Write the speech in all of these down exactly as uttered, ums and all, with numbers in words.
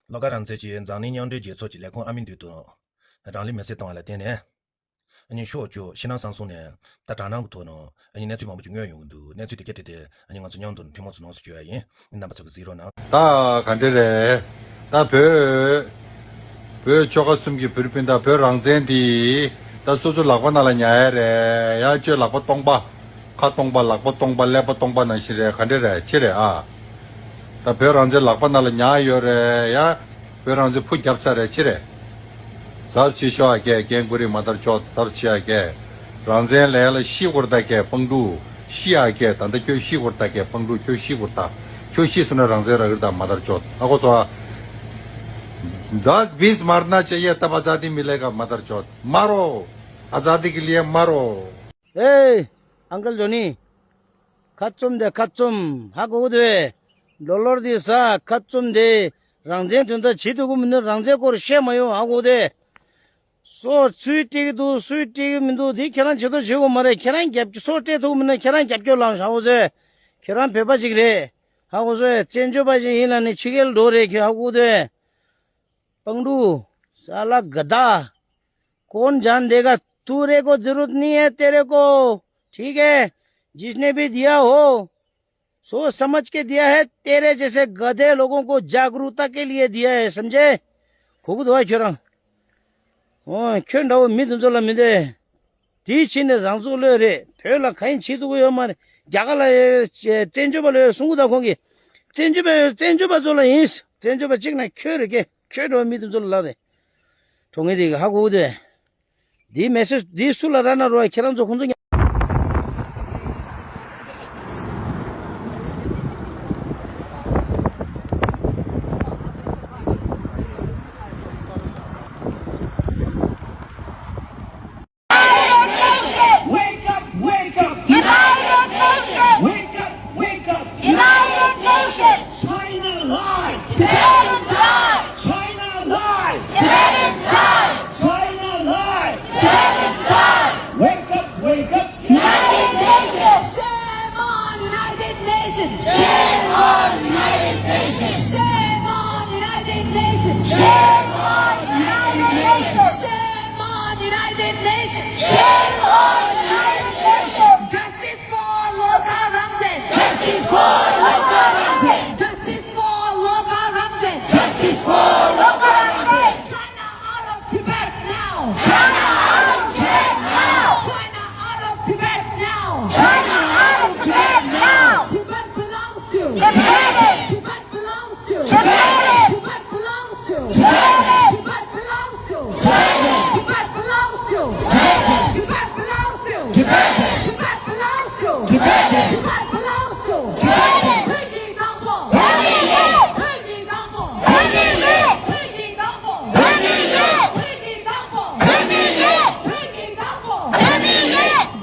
བློ་དགའ་རང་བཙན་གྱིས་འཛམ་གླིང་མཉམ་འབྲེལ་རྒྱལ་ཚོགས་ཀྱི་ལས་ཁུངས་ཨ་མི་མདུན་དུ་རང་ལུས་མེར་སྲེག་བཏང་བ་ལ་བརྟེན་ནས། ཨ་ནི་ཤོག་བཅུ་ཕྱི་ནང་གསང་གསུམ་ནས་ད་དྲ་སྣང་གི་ཐོག་ནས་ཨ་ནི་གནས་ཚུལ་མང་པོ་ཅིག་ཉོས་ཡོང་གི་འདུག་གནས་ཚུལ་དེ་ག་དེ་དེ་ཨ་ནི་ང་ཚོ་མཉམ་དུ་ཐུན་མོང་ཚོ་ནང་སུ་བཅོས་ཡ་ཡིན། རྣམ་པ་ཚོ་གི་གཟིགས་རོགས་གནང་། ད་ག་འདྲ་རེད། ད་བོད་བོད་ཆོལ་ཁ་གསུམ་གྱི་བོད་རིགས་སྤུན་ཟླ་བོད་རང་བཙན་དེ་ད་སོ་སོ་ལག་པ་ནང་ལ་ཉར་ཡ་རེད། ཡང་ཅོ་ལག་པ་སྟོང་པ། ཁ་སྟོང་པ། ལག་པ་སྟོང་པ། ཀླད་པ་སྟོང་པ་ནང་བཞིན་རེད། ག་འདྲ་རེད། ཅི་རེད་ཨ། ད་བོད་རང་བཙན་ལག་པ་ནང་ལ་ཉར་ཡོད་རེད་ཡ། བོད་རང་བཙན་ཕུ་བརྒྱབ་ཚར་རེད། ཅི་རེད། གཟབ་བྱེད་ཤོག་ཨ་ཀྱེ། ཀེང་ཀུ་རི་མ་དར་ཅོད། གཟབ་བྱེད་ཨ་ཀྱེ། རང་བཙན་ལས་ལ་ཤི་དགོས་རེད་ད་ཀྱེ། སྤང་ཕྲུག་ཤི་ཨ་ཀྱེ། ད་ལྟ་ཁྱོད་ཤི་དགོས་རེད་ད་ཀྱེ། སྤང་ཕྲུག་ཁྱོད་ཤི་དགོས་རེད་ད། ཁྱོད་ཤི་སོང་ན་རང་བཙན་རག་གི་རེད་ད། མ་དར་ཅོད། ཨ་གོ་སོ་ཨ། Das bis marna chahiye, tab azadi milega, mother chod. Maro. Azadi ke liye maro. Hey, Uncle Johnny. ཁ་བཙུམ་དེ་ཁ་བཙུམ། ཧ་གོ་གི་འདུག་གས། ལོ་ལོར་དེ་ས་ཁ་བཙུམ་དེ། རང་བཙན་དོན་དག་བྱེད་ཐུབ་ཀྱི་མི་འདུག་རང་བཙན་སྐོར་བཤད་མ་ཡོང་། ཧ་གོ་གི་འདུག་སོ་སུས་སྤྲད་ཀྱི་འདུག་སུས་སྤྲད་ཀྱི་མི་འདུག་དེ་ཁྱེད་རང་བྱེད་དོ་བྱེད་དགོས་མ་རེད། ཁྱེད་རང་རྒྱབ་སྐྱོར། སོ་སྤྲད་ཐུབ་ཀྱི་མིན་ན་ཁྱེད་རང་རྒྱབ་སྐྱོར་ལངས། ཧ་གོ་སོང་། ཁྱེད་རང་བོད་པ་ཞིག་རེད། ཧ་གོ་སོང་། བཙན་བྱོལ་པ་ཞིག་ཡིན་ལབ་ནས་ཕྱི་རྒྱལ་འགྲོ་རེད། ཁྱོད་ཧ་གོ་གི་འདུག་སྤང་ཕྲུག། साला गधा। कौन जान देगा? तेरे को जरूरत नहीं है, तेरे को। ठीक है, जिसने भी दिया हो, सोच समझ के दिया है, तेरे जैसे गधे लोगों को जागरूकता के लिए दिया है, समझे? ཁོ་གི་འདུག་ཁྱོད་རང་། ཨོ། ཁྱོད་འདྲ་བོ་མི་དེ་ཚོ་ལ་མི་འདོད། དེའི་ཕྱིར་ནས་རང་ཚུགས་ལོས་རེད། བོད་ལ་གང་ཡིན་བྱེད་ཐུབ་ཀྱི་ཡོད་མ་རེད། རྒྱ་གར་ལ་ཡོད་བཙན་བྱོལ་བ་ལོས་གསུང་གི་འདུག་ཁོང་གིས། བཙན་བྱོལ་བ་ཡོད། བཙན་བྱོལ་བ་ཚོ་ལ་ཡིན། བཙན་བྱོལ་བ་གཅིག་ན་ཁྱོད་རེད་ཀྱེ། ཁྱོད་འདྲ་བོ་མི་དེ་ཚོ་ལ་ལབ་རེད། གྲོང་ངེ་དེ་གི་ཧ་གོ་གི་འདུག་འདིའི་མེ་སེ་ཇི་འདི་སུ་ལ་རག་ན་རོ། ཁྱེད་རང་ཚོ་ཁོང་ཚོ་ཉ། Wake up, wake up. United Nations. Wake up, wake up. United Nations. China lie. Tibetans die. China lie. Tibetans die. China lie. Tibetans die. Wake up, wake up. United Nations. Shame on United Nations. Shame on United Nations. Shame on United Nations. Shame on United Nations. Shame on United Nations. Shame on United Nations. Justice for Lokha Ramzan. Justice for Lokha Ramzan. Justice for Lokha Ramzan. Justice for Lokha Ramzan. China out of Tibet now. China out of Tibet now. China out of Tibet now. China out of Tibet now. Tibet belongs to Tibetans. Tibet belongs to Tibetans. Tibet belongs to Tibetans. Tibet belongs to Tibetans. Tibet belongs to Tibetans. Tibet belongs to Tibetans. Tibet belongs to Tibetans. Tibet belongs to Tibetans. བོད་ཀྱི་བདག་པོ། བོད་ཀྱི་བདག་པོ། བོད་ཀྱི་བདག་པོ། བོད་ཀྱི་བདག་པོ། བོད་ཀྱི་བདག་པོ། བོད་ཀྱི་བདག་པོ། བོད་ཀྱི་བདག་པོ། བོད་ཀྱི་བདག་པོ། བོད་ཀྱི་བདག་པོ།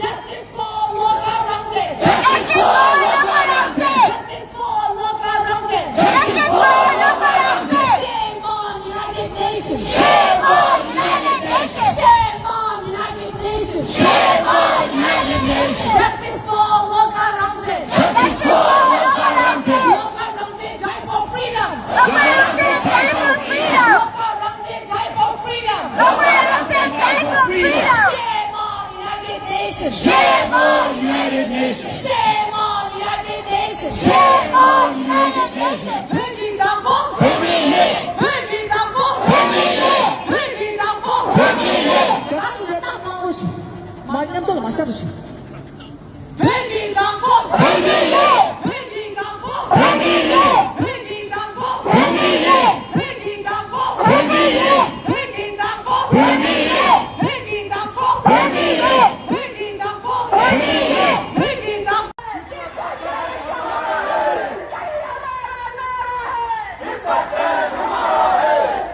Justice for Lokha Ramzan. Justice for Lokha Ramzan. Justice for Lokha Ramzan. Justice for Lokha Ramzan. Shame on United Nations. Shame on United Nations. Shame on United Nations. Shame on United Nations. Justice for Lokha Ramzan. Justice for Lokha Ramzan. Lokha Ramzan died for freedom. Lokha Ramzan died for freedom. Lokha Ramzan died for freedom. Lokha Ramzan died for freedom. Shame on United Nations. Shame on United Nations. Shame on United Nations. Shame on United Nations. བོད་ཀྱི་བདག་པོ། བོད་མི་ཡིན། བོད་ཀྱི་བདག་པོ། བོད་མི་ཡིན། བོད་ཀྱི་བདག་པོ། བོད་མི་ཡིན། དེ་དག་གི་ལས་རྟགས་བླང་རོགས་བྱེད། མ་མཉམ་དུ་ལ་མ་ཤར་རོགས་བྱེད། བོད་ཀྱི་བདག་པོ། བོད་མི་ཡིན། བོད་ཀྱི་བདག་པོ། བོད་མི་ཡིན། བོད་ཀྱི་བདག་པོ། བོད་མི་ཡིན། བོད་ཀྱི་བདག་པོ། བོད་མི་ཡིན། བོད་ཀྱི་བདག་པོ། བོད་མི་ཡིན། བོད་ཀྱི་བདག་པོ། བོད་མི་ཡིན། བོད་ཀྱི་བདག་པོ། བོད་མི་ཡིན། བོད་ཀྱི་བདག་པོ།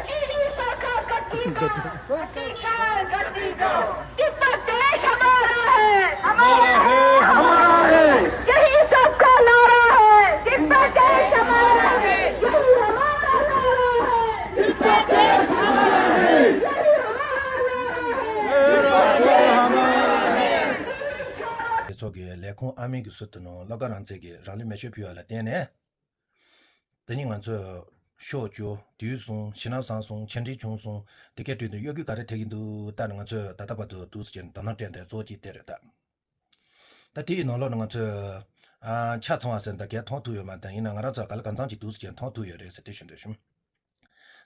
यही सरकार का टीका, का टीका, का टीका। तिब्बत देश हमारा है। हमारा है, हमारा है। यही सबका नारा है। तिब्बत देश हमारा है। यही हमारा नारा है। तिब्बत देश हमारा है। यही हमारा नारा है। ཚོགས་ཀྱི་ལས་ཁུངས་ཨ་མི་གི་ཟུར་དུ་ནང་བློ་དགའ་རང་བཙན་གྱིས་རང་ལུས་མེ་མཆོད་ཕུལ་བ་ལ་བརྟེན་ནས། དེ་ཉིན་ང་ཚོས་ ཤོག་བཅུ་དུས་སོང་ཕྱི་ནང་གསང་སོང་ཆེ་འབྲིང་ཆུང་སོང་དེ་གས་བྲིས་འདུག་གཡོ་སྒྱུ་ག་རེ་ཐེབས་ཀྱི་འདུག་ད་ནི་ང་ཚོས་ད་ལྟ་བར་དུ་འདུག་སེ་བྱས་ནས་དོ་སྣང་སྤྲད་དེ་གཙོ་བོ་གཅིག་དེ་རེད་ད། ད་དེའི་ནང་ལོགས་ནས་ང་ཚོས་ཨ་ཆ་ཚང་བ་ཟེར་ན་ད་གས་མཐོང་ཐུབ་ཡོད་མ་རེད། ཡིན་ན་ང་རང་ཚོ་ག་ལ་གང་འཚམ་ཅིག་འདུག་སེ་བྱས་ནས་མཐོང་ཐུབ་ཡོད་རེད་ཟེར་དེ་ཞུ་འདོད་བྱུང་།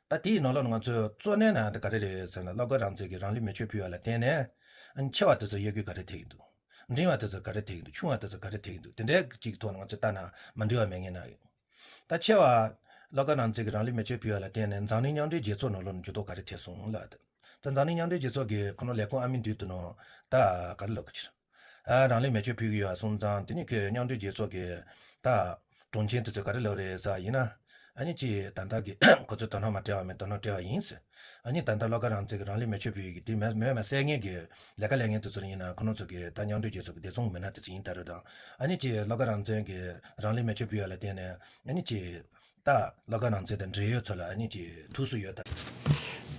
ད་དེའི་ནང་ལོགས་ནས་ང་ཚོས་གཙོ་གནད་ན་ད་ག་རེ་རེད་ཟེར་ན་བློ་དགའ་རང་བཙན་གྱིས་རང་ལུས་མེ་མཆོད་ཕུལ་བ་ལ་བརྟེན་ནས་ཨ་ནི་ཆེ་བ་དེ་ཚོ་གཡོ་སྒྱུ་ག་རེ་ཐེབས་ཀྱི་འདུག་འབྲིང་བ་དེ་ཚོ་ག་རེ་ཐེབས་ཀྱི་འདུག་ཆུང་བ་དེ་ཚོ་ག་རེ་ཐེབས་ཀྱི་འདུག་དེ་འདྲའི་གཅིག་གི་ཐོག་ནས་ང་ཚོས་ལྟ་ན་མ་འགྲིག་པ་མེད་ངེས་ན་ཡོད། ད་ཆེ་བ་བློ་དགའ་རང་བཙན་གྱིས་རང་ལུས་མེ་མཆོད་ཕུལ་བ་ལ་བརྟེན་ནས་འཛམ་གླིང་མཉམ་འབྲེལ་རྒྱལ་ཚོགས་ནང་ལོགས་ནས་འགྱུར་ལྡོག་ག་རེ་ཐེབས་སོང་ལབ། ད་འཛམ་གླིང་མཉམ་འབྲེལ་རྒྱལ་ཚོགས་ཀྱི་ཁོ་ནོ་ལས་ཁུངས་ཨ་མིན་འདུས་དུ་ནོ་ད་ག་རེ་ལབ་དགོས་ཕྱིར། ཨ་རང་ལུས་མེ་མཆོད་ཕུལ་གྱི་ཡོད་སོང་ཙང་དེ་ནི་ཁོས་མཉམ་འབྲེལ་རྒྱལ་ཚོགས་ཀྱི་ད་དྲུང་ཆེ་དེ་ཚོས་ག་རེ་ལབ་རེད་ཟེར་ཡིན་ན། ཨ་ནི་ཅི་ད་ལྟ་གི་ཁོ་ཚོས་དོ་སྣང་མ་སྤྲད་པ་མིན་དོ་སྣང་སྤྲད་པ་ཡིན་ཟེར། ཨ་ནི་ད་ལྟ་བློ་དགའ་རང་བཙན་གྱིས་རང་ལུས་མེ་མཆོད་ཕུལ་ཡོད་ཀྱི་དེ་མེད་མེད་མེད་གསལ་ངེས་ཀྱི་ལས་ཀ་ལས་མཁན་དེ་ཚོ་ཡིན་ན་ཁོ་རང་ཚོ་གི་ད་མཉམ་འབྲེལ་རྒྱལ་ཚོགས་ཀྱི་བདེ་སྲུང་མི་སྣ་དེ་ཚོ་ཡིན་ད་རེད་དང་། ཨ་ནི་ཅི་བློ་དགའ་རང་བཙན་གྱིས་རང་ལུས་མེ་མཆོད་ཕུལ་ཡོད་ལ་བརྟེན་ནས་ཨ་ནི་ཅི། ད་བློ་དགའ་རང་བཙན་དང་འབྲེལ་ཡོད་ཚོ་ལ་ཨ་ནི་ཅིག་ཐུགས་སུ་ཡོད་ད།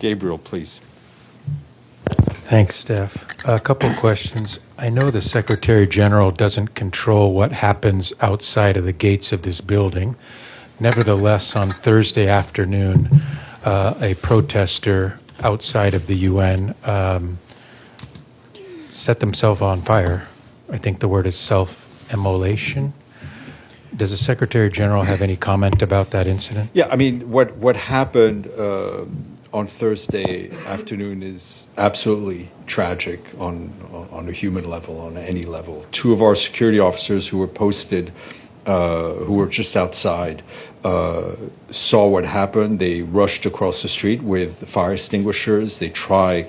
Gabriel, please. Thanks, Steph. A couple questions. I know the Secretary General doesn't control what happens outside of the gates of this building. Nevertheless, on Thursday afternoon, uh, a protester outside of the U N um, set themselves on fire. I think the word is self immolation. Does the Secretary General have any comment about that incident? Yeah, I mean, what, what happened uh, on Thursday afternoon is absolutely tragic on, on a human level, on any level. Two of our security officers who were posted, uh, who were just outside, uh, saw what happened. They rushed across the street with fire extinguishers. They try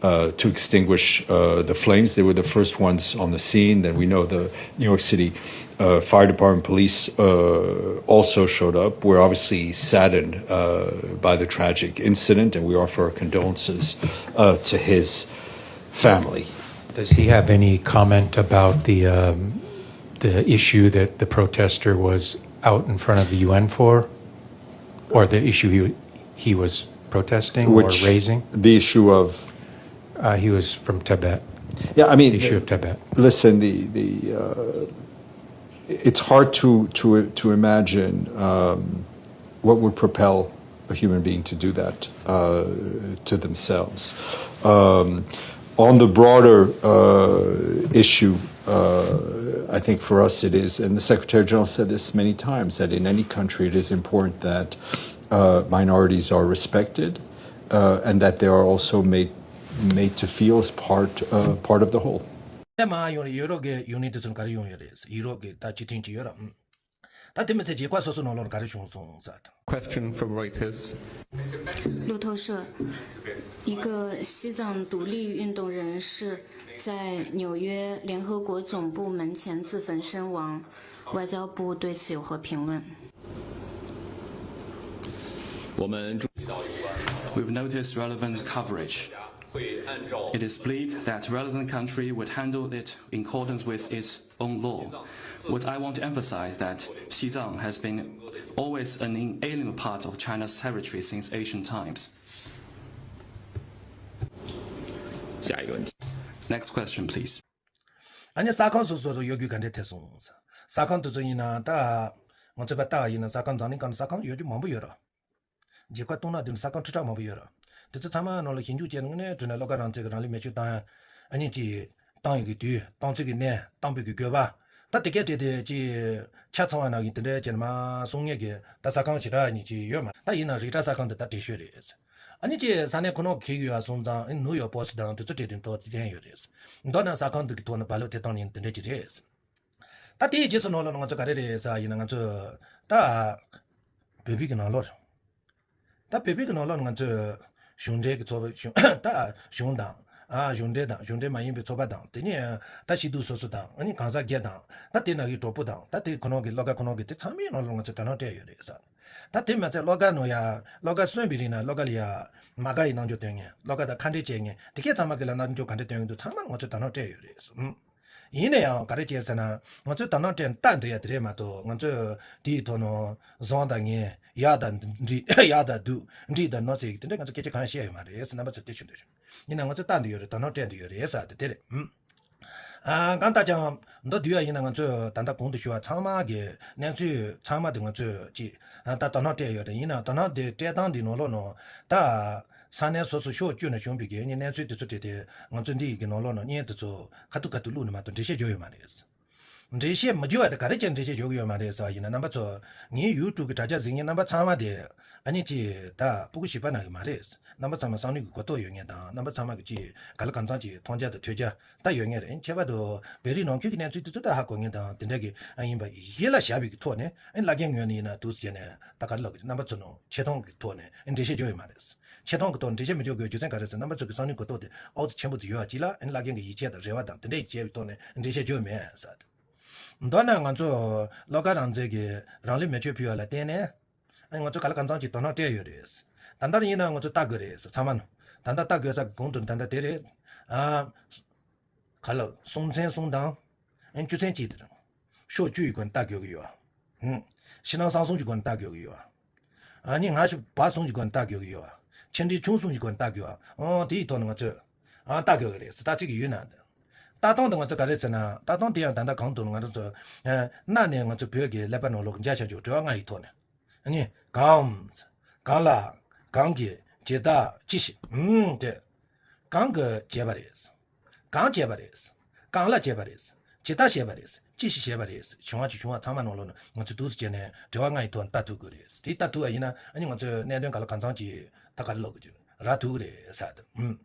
uh, to extinguish uh, the flames. They were the first ones on the scene. Then we know the New York City uh, Fire Department police uh, also showed up. We're obviously saddened uh, by the tragic incident, and we offer our condolences uh, to his family. Does he have any comment about the um, the issue that the protester was out in front of the U N for, or the issue he he was protesting Which, or raising? The issue of Uh, he was from Tibet. Yeah, I mean, issue of Tibet. Listen, the the uh, it's hard to to to imagine um, what would propel a human being to do that uh, to themselves. Um, on the broader uh, issue, uh, I think for us it is, and the Secretary General said this many times, that in any country it is important that uh, minorities are respected uh, and that they are also made made to feel as part uh, part of the whole. ཨེ་མ་ཡོང་ཡུ་རོབ་ཀྱི་ཡུ་ནི་ཊི་དེ་ཚོ་ག་རེ་ཡོང་ཡོད་རེད། ཡུ་རོབ་ཀྱི་ད་སྤྱི་མཐུན་གྱི་ཡོད་ར། ད་དེ་མི་ཚེ་རྗེས་ཀ་སོ་སོ་ནང་ལོགས་ག་རེ་བྱུང་སོང་ཟེར། Question from Reuters. 路透社，一个西藏独立运动人士在纽约联合国总部门前自焚身亡，外交部对此有何评论？ We've noticed relevant coverage. It is believed that relevant country would handle it in accordance with its own law. What I want to emphasize that Xizang has been always an inalienable part of China's territory since ancient times. Next question, please. ཨ་ནི་ས་ཁང་སོ་སོ་རུ་གཡོ་སྒྱུ་ག་འདྲས་ཐེབས་སོང་། ས་ཁང་དེ་ཚོ་ཡིན་ན་ད་ང་ཚོ་པ་ལྟ་བ་ཡིན་ན་ས་ཁང་འཛམ་གླིང་སྒང་ལ་ས་ཁང་གཡོ་སྒྱུ་མང་པོ་ཡོད་ར། རྗེས་ཀ་གཏོང་ན་དེ་ནི་ས་ཁང་ཁྲི་ཕྲག་མང་པོ་ཡོད་ར། དེ་ཚོ་ཚང་མ་ནང་ལ་ཞིབ་འཇུག་བྱས་ནས་དངོས་གནས་དྲང་གནས་བློ་དགའ་རང་བཙན་གྱིས་རང་ལུས་མེ་མཆོད་བཏང་ཡ། ཨ་ནི་ཅི། བཏང་ཡོད་ཀྱི་དུས་བཏང་ཚུལ་གྱི་གནས་བཏང་ཕོད་ཀྱི་དགོས་པ། ད་དེ་གས་བྲིས་ཏེ་ཅི། ཆ་ཚང་བ་ནང་གི་དེ་འདྲའི་བྱས་ནས་མ་གསུང་ངེས་ཀྱི་ད་ས་ཁང་ཞེ་དྲག་གཉིས་ཅི་ཡོད་མ་ད་ཡིན་ན་རིགས་འདྲ་ས་ཁང་དེ་ད་བྲིས་ཤོད་རེད། ཨ་ནི་ཅི་ས་གནས་ཁོ་ནོ་གི་ཡོད་ཨ་སོང་ཙང་ཨ་ནི་ནིའུ་ཡོག་པོ་སི་དང་དེ་ཚོ་བྲིས་ཏེ་ཐོག་བརྟན་ཡོད་རེད། མདོར་ན་ས་ཁང་དེ་གི་ཐོག་ནས་བ་ལོ་དེ་བཏང་ནས་དེ་འདྲ་ཅི་རེད། ད་དེའི་རྗེས་སུ་ནང་ལོགས་ང་ཚོ་ག་རེ་རེད་ཟེར་ཡིན་ན་ང་ཚོ་ད་བོད་པའི་གི་ནང་ལོགས། ད་བོད་པའི་གི་ནང་ལོགས་ང་ཚོས་གཞུང་འབྲེལ་གི་ཚོགས་པ་གཞུང་ད་གཞུང་དང་ཨ་གཞུང་འབྲེལ་དང་གཞུང་འབྲེལ་མ་ཡིན་པའི་ཚོགས་པ་དང་དེ་ནས་ད་སྐྱིད་སྡུག་སོ་སོ་དང་ཨ་ནི་གང་ཟག་སྒེར་དང་ད་དེ་ནང་གི་གྲོགས་པོ་དང་ད་དེ་ཁོ་ནོ་གི་བློ་དགའ་ཁོ་ནོ་གི་དེ་ཚང་མའི་ནང་ལོགས་ང་ཚོས་དོ་སྣང་སྤྲད་ཡོད་རེད་ཟེར། ད་དེ་མ་ཚད་བློ་དགའ་ནོ་ཡ་བློ་དགའ་གསོན་པའི་རིང་ན་བློ་དགའ་ལ་ཡ་མ་དགའ་ཡི་རྣམ་འགྱུར་སྟོན་མཁན་བློ་དགའ་དང་ཁ་འབྲལ་བྱེད་མཁན་དེ་གས་ཚང་མ་གི་ལ་རྣམ་འགྱུར་ག་འདྲ་སྟོན་གི་འདུག་ཚང་མ་ང་ཚོས་དོ་སྣང་སྤྲད་ཡོད་རེད་ཟེར། ཡིན་ན་ཡང་ག་རེ་བྱས་ཟེར་ན་ང་ཚོས་དོ་སྣང་སྤྲད་ནས་ལྟ་འདོད་ཡ་དེ་རེད་མ་གཏོགས་ང་ཚོས་དེའི་ཐོག་ནས་བཟང་དང་ངན་ཡག་དང་འགྲིག་ཡག་དང་སྡུག་འགྲིག་དང་ནོར་ཟེར་གི་དེ་འདྲ་ང་ཚོས་སྐད་ཆ་གང་ཡང་བཤད་ཡོད་མ་རེད་ཟེར་རྣམ་པ་ཚོས་དེ་ཞུ་འདོད་བྱུང་། ཡིན་ན་ང་ཚོས་ལྟ་འདོད་ཡོད་རེད་དོ་སྣང་སྤྲད་འདོད་ཡོད་རེད་ཟེར་དེ་དེ་རེད། ཨུམ། ཨ་གང་ལྟར་ཀྱང་མདོར་བསྡུས་པ་ཡིན་ན། ང་ཚོས་ད་ལྟ་གོང་དུ་ཞུས་པ་ཚང་མ་གི་གནས་ཚུལ་ཚང་མ་དེ་ང་ཚོས་ཅིག་ཨ་ད་དོ་སྣང་སྤྲད་ཡོད་རེད། ཡིན་ན་དོ་སྣང་དེ་སྤྲད་སྟངས་འདི་ནང་ལོགས་ནང་ད་ས་གནས་སོ་སོ་ཕྱོགས་བཅུ་ན་བྱུང་བའི་གི་ཨ་ནི་གནས་ཚུལ་དེ་ཚོ་བྲིས་ཏེ། ང་ཚོས་འདི་ཡི་གི་ནང་ལོགས་ནང་བརྙན་དེ་ཚོ་ཁ་ཐུག་ཁ་ཐུག་བླུགས་ནས་མ་གཏོགས་འགྲེལ་བཤད་བརྗོད་ཡོད་མ་རེད། འགྲེལ་བཤད་མི་བརྗོད་པ་དེ་ག་རེ་བྱས་འགྲེལ་བཤད་བརྗོད་ཀྱི་ཡོད་མ་རེད་ཟེར་བ་ཡིན་ན། རྣམ་པ་ཚོ་ངའི་ཡུ་ཊུབ་གི་དྲ་རྒྱ་གཟིགས་མཁན་རྣམ་པ་ཚང་མ་དེ་ཨ་ནི་ཅིག་ད་སྤུ་གུ་བྱིས་པ་ནང་གི་མ་རེད། རྣམ་པ་ཚང་མ་བསམ་བློའི་གི་གོ་རྟོགས་ཡོད་མཁན་དང་། རྣམ་པ་ཚང་མ་གི་ཅིག་ག་ལ་གང་འཚམ་ཅིག་མཐོང་རྒྱ་དང་ཐོས་རྒྱ་ད་ཡོད་མཁན་རེད། ཁྱད་པར་དུ་བོད་རིགས་ནང་ཁུལ་གྱི་གནས་ཚུལ་དེ་ཚོ་ད་ཧ་གོ་མཁན་དང་དེ་འདྲ་གི་ཨ་ཡིན་པ་གཞི་ལ་བཞག་པའི་གི་ཐོག་ནས། ཨ་ནི་བླ་རྒན་ངོས་ནས་ཡིན་ན་འདུག་ཟེར་ནས་ད་ག་རེ་ལབ་དགོས། རྣམ་པ་ཚོ་ནང་ཆེ་མཐོང་གི་ཐོག་ནས་ཨ་ནི་འགྲེལ་བཤད་བརྗོད་ཡོད་མ་རེད། ཆེ་མཐོང་གི་ཐོག་འགྲེལ་བཤད་མི་བརྗོད་དགོས་རྒྱུ་མཚན་ག་རེ་ཟེར། རྣམ་པ་ཚོ་གི་བསམ་བློའི་གོ་རྟོགས་དེ་ཨོ་ཙི་ཆེན་པོ་དེ་ཡོད་པ་ཅིག་ལ། ཨ་ནི་བླ་རྒན་གྱི་ཡིད་ཆེས་དང་རེ་བ་དང་དེ་འདྲའི་བྱས་པའི་ཐོག་ནས་འགྲེལ་བཤད་བརྗོད་མེད་ཟེར། མདོར་ན་ང་ཚོ་བློ་དགའ་རང་བཙན་གྱི་རང་ལུས་མེ་མཆོད་ཕུལ་བ་ལ་བརྟེན་ནས། ཨ་ནི་ང་ཚོ་ག་ལ་གང་འཚམ་ཅིག་དོ་སྣང་སྤྲད་ཡོད་རེད། ད་ལྟ་ཡིན་ན་ང་ཚོ་ལྟ་དགོས་རེད་ཚང་མ་ནང་། ད་ལྟ་ལྟ་དགོས་ས་གི་གོང་དུ་ད་ལྟ་དེ་རེད། ཨ། ག་ལ་སྲོང་བཙན་གསུམ་དང་། ཨ་ནི་བཅུ་ཚན་གཅིག་དེ་རང་། ཕྱོགས་བཅུ་ཡི་སྒོ་ནས་ལྟ་དགོས་ཀྱི་ཡོད། ཧུམ། ཕྱི་ནང་གསང་གསུམ་གྱི་སྒོ་ནས་ལྟ་དགོས་ཀྱི་ཡོད། ཨ་ནི་སྔ་ཕྱི་བར་གསུམ་གྱི་སྒོ་ནས་ལྟ་དགོས་ཀྱི་ཡོད། ཆེ་འབྲིང་ཆུང་གསུམ་གྱི་སྒོ་ནས་ལྟ་དགོས་པ། ཨོ་དེ་ཡི་ཐོག་ནས་ང་ཚོས་ཨ་ལྟ་དགོས་ཀྱི་རེད་ཟེར་ལྟ་ཚིག་གི་ཡུལ་ན། ལྟ་སྟངས་དེ་ང་ཚོ་ག་རེ་ཟེར་ན། ལྟ་སྟངས་དེ་ཡང་ད་ལྟ་གང་དུ་ང་རང་ཚོ་ཨ་གནའ་ནས་ང་ཚོ་བོད་ཀྱི་ཀླད་པ་ནང་ལོགས་ཀྱི་འཇགས་བཞག་ཆོག་དྲི་བ་ལྔ་ཡི་ཐོག་ནས། ཨ་ནི་གང་། གང་ལ། གང་གིས། ཇི་ལྟར། ཅི་ཞིག་ཨུམ་དེ། གང་གིས་བྱས་པ་རེད། གང་བྱས་པ་རེད། གང་ལ་བྱས་པ་རེད། ཇི་ལྟར་བྱས་པ་རེད། ཅི་ཞིག་བྱས་པ་རེད། བྱུང་བ་ཅིག་བྱུང་བ་ཚང་མ་ནང་ལོགས་ནས་ང་ཚོས་འདུག་སེ་བྱས་ནས་དྲི་བ་ལྔ་ཡི་ཐོག་ནས་ལྟ་ཐུབ་དགོས་རེད། དེ་ལྟ་ཐུབ་པ་ཡིན་ན་ཨ་ནི་ང་ཚོས་གནད་དོན་ག་ལ་གང་འཚམ་ཅིག་ད་ག་རེ་ལབ་དགོས་ཀྱི་རེད། རག་ཐུབ་ཀྱི་རེད་ཟེར་དེ། ཨུམ།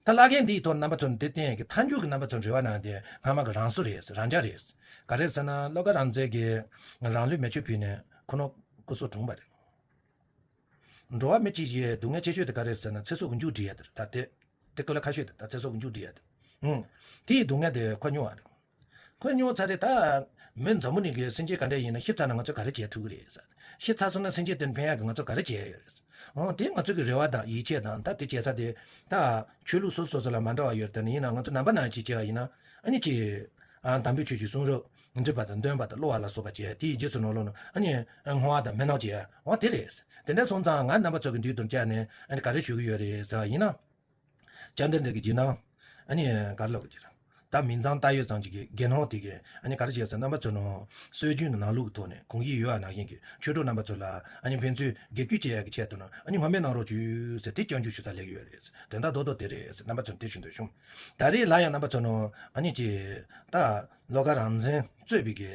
ད་བླ་རྒན་འདིའི་ཐོག་རྣམ་པ་ཚོ་འདི་བསྟན་གྱི་མཐའ་མཇུག་གི་རྣམ་པ་ཚོ་འབྲེལ་བ་གནང་དེ་སྔ་མ་གི་རང་བཟོ་རེད། རང་འཇགས་རེད། ག་རེ་ཟེར་ན་བློ་དགའ་རང་བཙན་གྱིས་རང་ལུས་མེ་མཆོད་ཕུལ་ནས་ཁོ་ནོ་སྐུ་སྲོག་བྲོངས་པ་རེད། འགྲོ་བ་མི་གཅིག་གི་སྡུག་བསྔལ་ཆེ་ཤོས་དེ་ག་རེ་ཟེར་ན་ཚེ་སྲོག་གི་མཇུག་སྒྲིལ་ཡ་དེ་རེད། ད་དེ་དེ་ཀུན་ལ་ཁ་ཤོས་དེ་ད་ཚེ་སྲོག་གི་མཇུག་སྒྲིལ་ཡ་དེ། ཨུང་། དེ་ཡི་སྡུག་བསྔལ་དེ་ཁོ་མྱོང་བ་རེད། ཁོས་མྱོང་ཚར་རེད། ད་མི་འཛམ་བུ་གླིང་གི་སེམས་ཅན་ག་འདྲ་ཡིན་ན་ཤི་ཚར་ན་ང་ཚོས་ག་རེ་བྱེད་ཐུབ་ཀྱི་རེད་ཟེར། ཤི་ཚར་སོང་ན་སེམས་ཅན་དེ་ཕན་ཡག་གི་ང་ཚོས་ག་རེ་བྱེད་ཡ་ཡོད་རེད། འོ་དེ་ང་ཚོ་གི་རེ་བ་དང་ཡིད་ཆེས་དང་། ད་དེ་བྱེད་ས་དེ་ད་ཆོས་ལུགས་སོ་སོ་སོ་ལ་མ་འདྲ་བ་ཡོད་རེད། ད་ནི་ཡིན་ན་ང་ཚོ་ནང་པ་ནང་བཞིན་བྱས་པ་ཡིན་ན་ཨ་ནི་ཅི། ཨ་དམ་པའི་ཆོས་ཀྱི་གསུང་རབ་འདྲིས་པ་དང་འདོན་པ་དང་ཀློག་པ་ལ་སོགས་པ་བྱས། དེའི་རྗེས་སུ་ནང་ལོགས་ནང་ཨ་ནི་བསྔོ་བ་དང་སྨོན་ལམ་བྱས། འོ་དེ་རེད། དེ་འདྲ་སོང་ཙང་ང་རྣམ་པ་ཚོ་གི་མདུན་དུ་བཅར་ནས་ཨ་ནི་ག་རེ་ཞུ་གི་ཡོད་རེད་ཟེར་བ་ཡིན་ན། བཅར་འདྲི་འདྲི་གི་བརྒྱུད་ནང་ཨ་ནི་ག་རེ་ལབ་དགོས་ཀྱི་རེད། ད་མིང་ཙམ་བཏགས་ཡོད་ཙམ་ཅིག་གི་དགེ་སློང་དེ་གིས་ཨ་ནི་ག་རེ་བྱས་ཟེར། རྣམ་པ་ཚོ་ནང་སྲོལ་རྒྱུན་གྱི་ནང་ལུགས་ཀྱི་ཐོག་ནས་གོམས་གཤིས་ཡོད་པ་ནང་བཞིན་གྱི་ཆོས་གྲོགས་རྣམ་པ་ཚོ་ལ་ཨ་ནི་ཕན་ཚུན་བགེགས་སྐྱོབ་བྱེད་ཡག་གི་ཆེད་དུ་ནང་ཨ་ནི་བསྔོ་སྨོན་གནང་རོགས་བྱོས་ཟེར་དེ་སྐྱབས་འཇུག་ཞུ་ས་སླེབས་ཡོད་རེད། དོན་དག་རྡོག་རྡོག་དེ་རེད་ཟེར་རྣམ་པ་ཚོར་དེ་ཞུ་འདོད་བྱུང་། ད་རེས་ལ་ཡང་རྣམ་པ་ཚོ་ནང་ཨ་ནི་ཅིག་ད་བློ་དགའ་རང་བཙན་གཙོས་པའི་གི་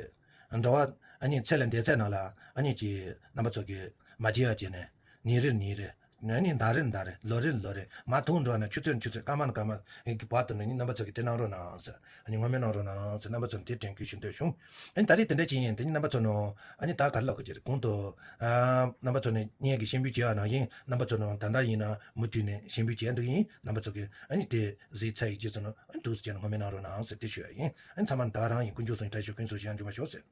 འགྲོ་བ་ཨ་ནི་ཚེ་ལས་འདས་ཚད་ནང་ལ་ཨ་ནི་ཅིག་རྣམ་པ་ཚོ་གིས་མ་བརྗེད་པ་བྱས་ནས་ཉིན་རེར་ཉིན་རེ། ཨ་ནི་ཟླ་རེར་ཟླ་རེ། ལོ་རེར་ལོ་རེ། མ་ཐུག་འགྲོ་ན་ཆུ་ཚོད་ཆུ་ཚོད། སྐར་མ་ན་སྐར་མ་གི་བར་དུ་ནི་རྣམ་པ་ཚོ་གིས་དེ་གནང་རོགས་གནང་ཟེར། ཨ་ནི་བསྔོ་སྨོན་གནང་རོགས་གནང་ཟེར་རྣམ་པ་ཚོ་ནི་དེ་དྲན་སྐུལ་ཞུ་འདོད་བྱུང་། ཨ་ནི་ད་རེས་དེ་འདྲ་ཅིག་ཡིན། དེ་ནི་རྣམ་པ་ཚོ་ནང་ཨ་ནི་ད་ག་རེ་ལབ་དགོས་ཀྱི་རེད། གོང་དུ་ཨ་རྣམ་པ་ཚོ་ནི་བརྙན་གྱི་སྤྱན་འབུལ་བྱས་པ་ནང་བཞིན་རྣམ་པ་ཚོ་ནང་ད་ལྟ་ཡིན་ན་མུ་མཐུད་ནས་སྤྱན་འབུལ་བྱས་འདུག་ཡིན། རྣམ་པ་ཚོ་གིས་ཨ་ནི་དེ་གཟིགས་ཚར་ཡི་རྗེས་སུ་ནང་ཨ་ནི་འདུག་སེ་བྱས་ནས་བསྔོ་སྨོན་གནང་རོགས་གནང་ཟེར་དེ་ཞུ་ཡ་ཡིན། ཨ་ནི་ཚང་མ་ནི་ད་ག་རང་ཡིན། དཀོན་མཆོག་གསུམ་གྱི་བཀྲ་ཤིས་ཤོག་ཀུན་སོང་ཞིང་འབྱུང་བར་ཤོག་ཟེར།